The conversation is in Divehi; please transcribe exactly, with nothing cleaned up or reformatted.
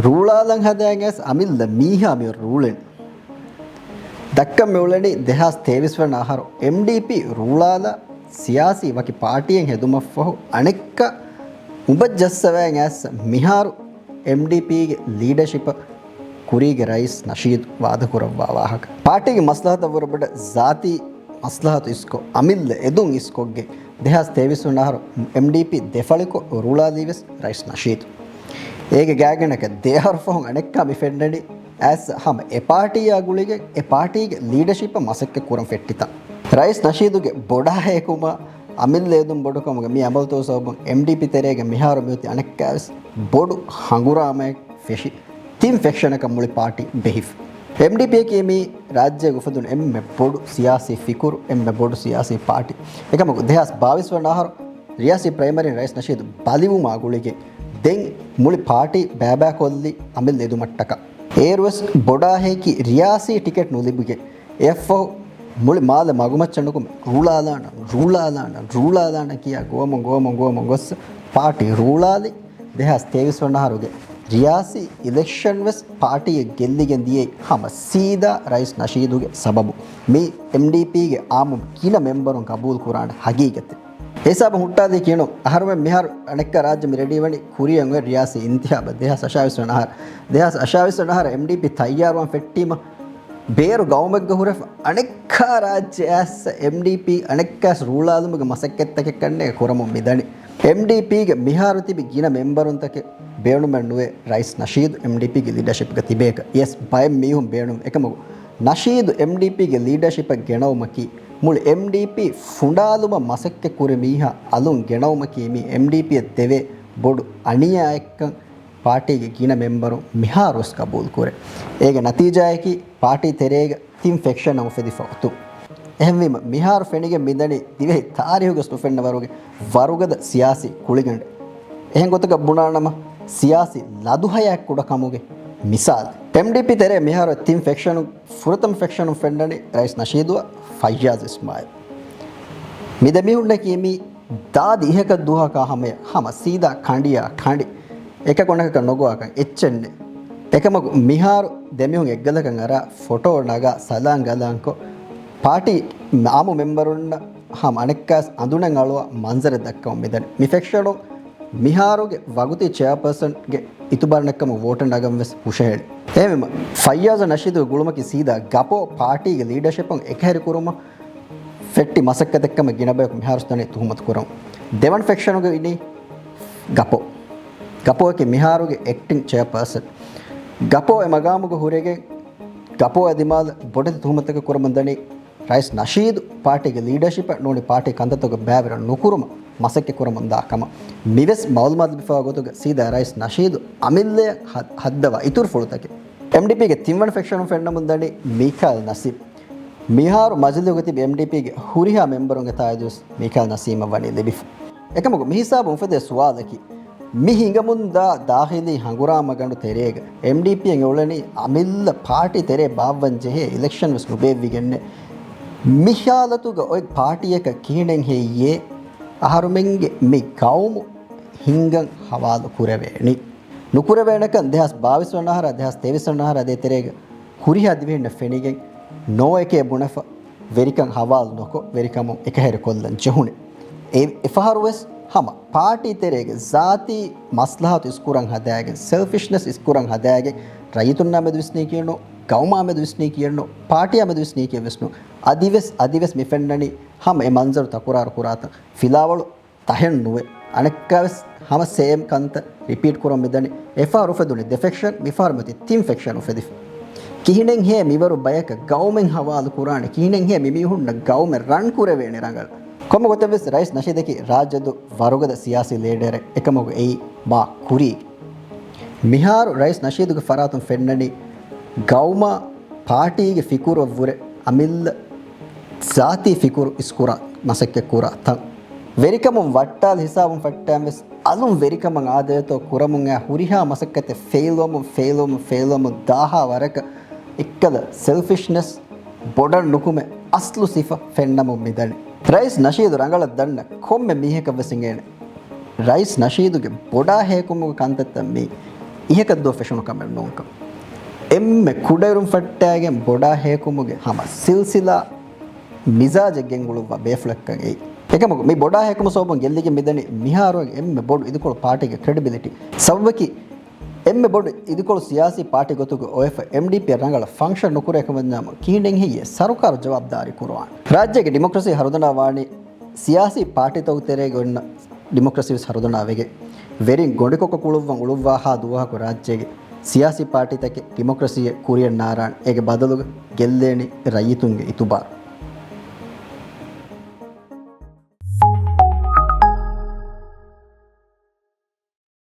ރޫޅާލަން ހަދާން އައިސް އަމިއްލަ މީހާ މި ރޫޅެން. ދައްކަން މި އުޅެނީ ދެހާސް ތޭވީސް ވަނަ އަހަރު އެމްޑީޕީ ރޫޅާލާ ސިޔާސީ ވަކި ޕާޓީއެއް ހެދުމަށްފަހު އަނެއްކާ އުނބަށް ޖައްސަވައި އައިސް މިހާރު އެމްޑީޕީގެ ލީޑަޝިޕަށް ކުރީގެ ރައީސް ނަޝީދު ވާދަކުރައްވާ ވާހަކަ. ޕާޓީގެ މަސްލަހަތަށް ވުރެ ބޮޑަށް ޒާތީ މަސްލަހަތު އިސްކޮށް، އަމިއްލަ އެދުން އިސްކޮށްގެން ދެހާސް ތޭވީސް ވަނަ އަހަރު އެމްޑީޕީ ދެފަޅިކޮށް ރޫޅާލީވެސް ރައީސް ނަޝީދު. އޭގެ ގާތްގަނޑަކަށް ދެއަހަރު ފަހުން އަނެއްކާ މި ފެންނަނީ އައިސް ހަމަ އެ ޕާޓީއާ ގުޅިގެން އެ ޕާޓީގެ ލީޑަޝިޕަށް މަސައްކަތް ކުރަން ފެއްޓިތަން. ރައީސް ނަޝީދުގެ ބޮޑާ ހޭކުމާ އަމިއްލަ އެދުން ބޮޑުކަމުގެ މި އަމަލުތައް ސަބަބުން އެމްޑީޕީ ތެރޭގަ މިހާރު މިއޮތީ އަނެއްކާވެސް ބޮޑު ހަނގުރާމައެއް ފެށި، ތިން ފެކްޝަނަކަށް މުޅި ޕާޓީ ބެހިފަ. އެމްޑީޕީއަކީ މީ ރާއްޖޭގަ އުފެދުނު އެންމެ ބޮޑު ސިޔާސީ ފިކުރު، އެންމެ ބޮޑު ސިޔާސީ ޕާޓީ. އެކަމަކު، ދެހާސް ބާވީސް ވަނަ އަހަރު ރިޔާސީ ޕްރައިމަރީން ރައީސް ނަޝީދު ބަލިވުމާ ގުޅިގެން ދެން މުޅި ޕާޓީ ބައިބައިކޮށްލީ އަމިއްލަ އެދުމަށްޓަކާ. އޭރުވެސް ބޮޑާ ހޭކި ރިޔާސީ ޓިކެޓް ނުލިބިގެން އެއަށްފަހު މުޅި މާލެ މަގުމައްޗަށް ނުކުމެ ރޫޅާލާނަން، ރޫޅާލާނަން، ރޫޅާލާނަން ކިޔާ ގޮވަމުން، ގޮވަމުން، ގޮވަމުން ގޮސް ޕާޓީ ރޫޅާލި. ދެހާސް ތޭވީސް ވަނަ އަހަރުގެ ރިޔާސީ އިލެކްޝަން ވެސް ޕާޓީއަށް ގެއްލިގެން ދިޔައީ ހަމަ ސީދާ ރައީސް ނަޝީދުގެ ސަބަބު. މީ އެމްޑީޕީގެ އާއްމު ގިނަ މެމްބަރުން ގަބޫލު ކުރާނެ ހަގީގަތެއް. ހިސާބު ހުއްޓާލީ ކިޔުނު އަހަރުމެން މިހާރު އަނެއްކާ ރާއްޖެ މި ރެޑީ ވަނީ ކުރިއަށް އޮތް ރިޔާސީ އިންތިހާބަށް. ދެހާސް އަށާވީސް ވަނަ އަހަރު، ދެހާސް އަށާވީސް ވަނަ އަހަރު އެމްޑީޕީ ތައްޔާރުވާން ފެއްޓީމަ ބޭރު ގައުމެއްގަ ހުރެފަ އަނެއްކާ ރާއްޖެ އައިސް އެމްޑީޕީ އަނެއްކާސް ރޫޅާލުމުގެ މަސައްކަތްތަކެއް ކަންނޭ ކުރަމުން މިދަނީ. އެމްޑީޕީގެ މިހާރު ތިބި ގިނަ މެމްބަރުންތަކެއް ބޭނުމެއް ނުވޭ ރައީސް ނަޝީދު އެމްޑީޕީގެ ލީޑަޝިޕްގަ ތިބޭކަށް. ޔެސް، ބައެއް މީހުން ބޭނުން. އެކަމަކު، ނަޝީދު އެމްޑީޕީގެ ލީޑަޝިޕަށް ގެނައުމަކީ، މުޅި އެމްޑީޕީ ފުނޑާލުމަށް މަސައްކަތް ކުރި މީހާ އަލުން ގެނައުމަކީ މީ އެމްޑީޕީއަށް ދެވޭ ބޮޑު އަނިޔާއެއްކަން ޕާޓީގެ ގިނަ މެމްބަރުން މިހާރުވެސް ގަބޫލު ކުރޭ. އޭގެ ނަތީޖާއަކީ ޕާޓީ ތެރޭގަ ތިން ފެކްޝަން އުފެދިފަ އޮތުން. އެހެންވީމަ، މިހާރު ފެނިގެން މިދަނީ ދިވެހި ތާރީހުގަ ނުފެންނަ ވަރުގެ ވަރުގަދަ ސިޔާސީ ކުޅިގަނޑެއް. އެހެން ގޮތަކަށް ބުނާނަމަ، ސިޔާސީ ލަދުހަޔާ ކުޑަކަމުގެ މިސާލެއް. އެމްޑީޕީ ތެރޭ މިހާރު ތިން ފެކްޝަނު، ފުރަތަމަ ފެކްޝަނުން ފެންނަނީ ރައީސް ނަޝީދުއާ ފައްޔާޒް އިސްމާއިލް. މި ދެމީހުންނަކީ މީ ދާދި އިހަކަށް ދުވަހަކާ ހަމަޔަށް ހަމަ ސީދާ ކަނޑިއާ ކަނޑި. އެކަކު އަނެކަކަށް ނޮގޮވާކަށް އެއްޗެއް ނެތް. އެކަމަކު މިހާރު ދެމީހުން އެއްގަލަކަށް އަރާ ފޮޓޯ ނަގާ ސަލާން ގަލާންކޮށް، ޕާޓީ އާއްމު މެމްބަރުންނަށް ހަމަ އަނެއްކާސް އަނދުނެއް އަޅުވާ މަންޒަރެއް ދައްކަމުން މިދަނީ. މި ފެކްޝަނުން މިހާރުގެ ވަގުތީ ޗެއާޕާސަންގެ އިތުބާރު ނެތްކަމަށް ވޯޓެއް ނަގަން ވެސް ހުށަހެޅި. އެހެންވީމަ، ފައްޔާޒު ނަޝީދުގެ ގުޅުމަކީ ސީދާ ގަޕޯ ޕާޓީގެ ލީޑަޝިޕުން އެކަހެރި ކުރުމަށް ފެއްޓި މަސައްކަތެއްކަމަށް ގިނަ ބަޔަކު މިހާރު ދަނީ ތުހުމަތު ކުރަމުން. ދެވަނަ ފެކްޝަނުގަ އިނީ ގަޕޯ. ގަޕޯއަކީ މިހާރުގެ އެކްޓިން ޗެއާޕާސަން. ގަޕޯ އެ މަގާމުގަ ހުރެގެން، ގަޕޯއާ ދިމާލަށް ބޮޑެތި ތުހުމަތަކެއް ކުރަމުން ދަނީ، ރައީސް ނަޝީދު ޕާޓީގެ ލީޑަޝިޕަށް ނޫނީ ޕާޓީ ކަންތައްތަކުގަ ބައިވެރި ނުކުރުމަށް މަސައްކަތް ކުރަމުން ދާ ކަމަށް. މިވެސް މައުލޫމާތު ލިބިފައިވާ ގޮތުގަ ސީދާ ރައީސް ނަޝީދު އަމިއްލައަށް ހަ-، ހައްދަވާ އިތުރު ފުޅުތަކެއް. އެމްޑީޕީގެ ތިންވަނަ ފެކްޝަނުން ފެންނަމުން ދަނީ މީކާއިލް ނަސީމް. މިހާރު މަޖިލީހުގަ ތިބި އެމްޑީޕީގެ ހުރިހާ މެމްބަރުންގެ ތާއީދުވެސް މީކާއިލް ނަސީމަށް ވަނީ ލިބިފަ. އެކަމަކު މި ހިސާބުން އުފެދޭ ސުވާލަކީ، މި ހިނގަމުންދާ ދާޚިލީ ހަނގުރާމަގަނޑު ތެރޭގަ އެމްޑީޕީއަށް އެ އުޅެނީ އަމިއްލަ ޕާޓީ ތެރޭ ބާއްވަން ޖެހޭ އިލެކްޝަން ވެސް ނުބޭއްވިގެންނެއް. މި ހާލަތުގަ އޮތް ޕާޓީއަކަށް ކިހިނެއް ހެއްޔޭ އަހަރުމެންގެ މި ގައުމު ހިންގަން ހަވާލު ކުރެވޭނީ؟ ނުކުރެވޭނެކަން ދެހާސް ބާވީސް ވަނަ އަހަރާ ދެހާސް ތޭވީސް ވަނަ އަހަރާ ދޭތެރޭގަ ހުރިހާ ދިވެހިންނަށް ފެނިގެން ނޯއެކޭ ބުނެފަ ވެރިކަން ހަވާލު ނުކޮށް، ވެރިކަމުން އެކަހެރި ކޮށްލަން ޖެހުނެ. އެ-، އެފަހަރުވެސް ހަމަ ޕާޓީ ތެރޭގެ ޒާތީ މަސްލަހަތު އިސްކުރަން ހަދާގެން، ސެލްފިޝްނެސް އިސްކުރަން ހަދާގެން، ރައްޔިތުންނާ މެދު ވިސްނީކީއެއް ނޫން، ގައުމާ މެދު ވިސްނީކީއެއް ނޫން، ޕާޓީއާ މެދު ވިސްނީކީއެއް ވެސް ނޫން. އަދިވެސް، އަދިވެސް މި ފެންނަނީ ހަމަ އެ މަންޒަރު ތަކުރާރު ކުރާތަން. ފިލާވަޅު ތަހެއް ނުވޭ. އަނެއްކާވެސް ހަމަ ސޭމް ކަންތައް ރިޕީޓް ކުރަމުން މިދަނީ. އެފަހަރު އުފެދުނީ ދެ ފެކްޝަން، މިފަހަރު މިއޮތީ ތިން ފެކްޝަން އުފެދިފަ. ކިހިނެއްހޭ މިވަރު ބަޔަކަށް ގައުމެއް ހަވާލު ކުރާނެ؟ ކިހިނެއްހޭ މިމީހުންނަށް ގައުމެއް ރަން ކުރެވޭނެ ރަނގަޅަށް؟ ކޮންމެ ގޮތެއްވެސް ރައީސް ނަޝީދަކީ ރާއްޖެ ދުށް ވަރުގަދަ ސިޔާސީ ލީޑަރެއް. އެކަމަކު އެއީ މާ ކުރީ. މިހާރު ރައީސް ނަޝީދުގެ ފަރާތުން ފެންނަނީ ގައުމާ ޕާޓީގެ ފިކުރަށްވުރެ އަމިއްލަ ޒާތީ ފިކުރު އިސްކުރާ މަސައްކަތް ކުރާ ތަން. ވެރިކަމުން ވައްޓާލި ހިސާބުން ފައްޓާން ވެސް އަލުން ވެރިކަމަށް އާދައިތޯ ކުރަމުން އައި ހުރިހާ މަސައްކަތެއް ފެއިލްވަމުން، ފެއިލްވަމުން، ފެއިލްވަމުން ދާހާ ވަރަކަށް އެއްކަލަ ސެލްފިޝްނެސް ބޮޑަށް ނުކުމެ އަސްލު ސިފަ ފެންނަމުން މިދަނީ. ރައީސް ނަޝީދު ރަނގަޅަށް ދަންނަ ކޮންމެ މީހަކަށް ވެސް އިނގޭނެ. ރައީސް ނަޝީދުގެ ބޮޑާ ހޭކުމުގެ ކަންތައްތައް މީ އިހަކަށްދުވަ ފެށުނު ކަމެއް ނޫންކަން. އެންމެ ކުޑައިރުން ފައްޓާގެން ބޮޑާ ހޭކުމުގެ ހަމަ ސިލްސިލާ މިޒާޖެއް ގެންގުޅުއްވާ ބޭފުޅެއްކަން އެއީ. އެކަމަކު، މި ބޮޑާ ހޭކުމު ސަބަބުން ގެއްލިގެން މިދަނީ މިހާރު އެންމެ ބޮޑު އިދިކޮޅު ޕާޓީގެ ކްރެޑިބިލިޓީ. ސަބަބަކީ، އެންމެ ބޮޑު އިދިކޮޅު ސިޔާސީ ޕާޓީ ގޮތުގަ އޮވެފަ އެމްޑީޕީއަށް ރަނގަޅަށް ފަންކްޝަން ނުކުރޭ ކަމަށް ނަމަ، ކިހިނެއްހެއްޔޭ ސަރުކާރު ޖަވާބުދާރީ ކުރުވާން؟ ރާއްޖޭގެ ޑިމޮކްރަސީ ހަރުދަނާ ވާނީ ސިޔާސީ ޕާޓީތަކު ތެރޭގަ އޮންނަ ޑިމޮކްރަސީ ވެސް ހަރުދަނާ ވެގެން، ވެރިން ގޮނޑިކޮއްކޮ ކުޅުއްވަން އުޅުއްވާ ހާ ދުވަހަކު ރާއްޖޭގެ ސިޔާސީ ޕާޓީތަކެއް ޑިމޮކްރަސީއެއް ކުރިއަށް ނާރާނެ. އޭގެ ބަދަލުގަ ގެއްލޭނީ ރައްޔިތުންގެ އިތުބާރު.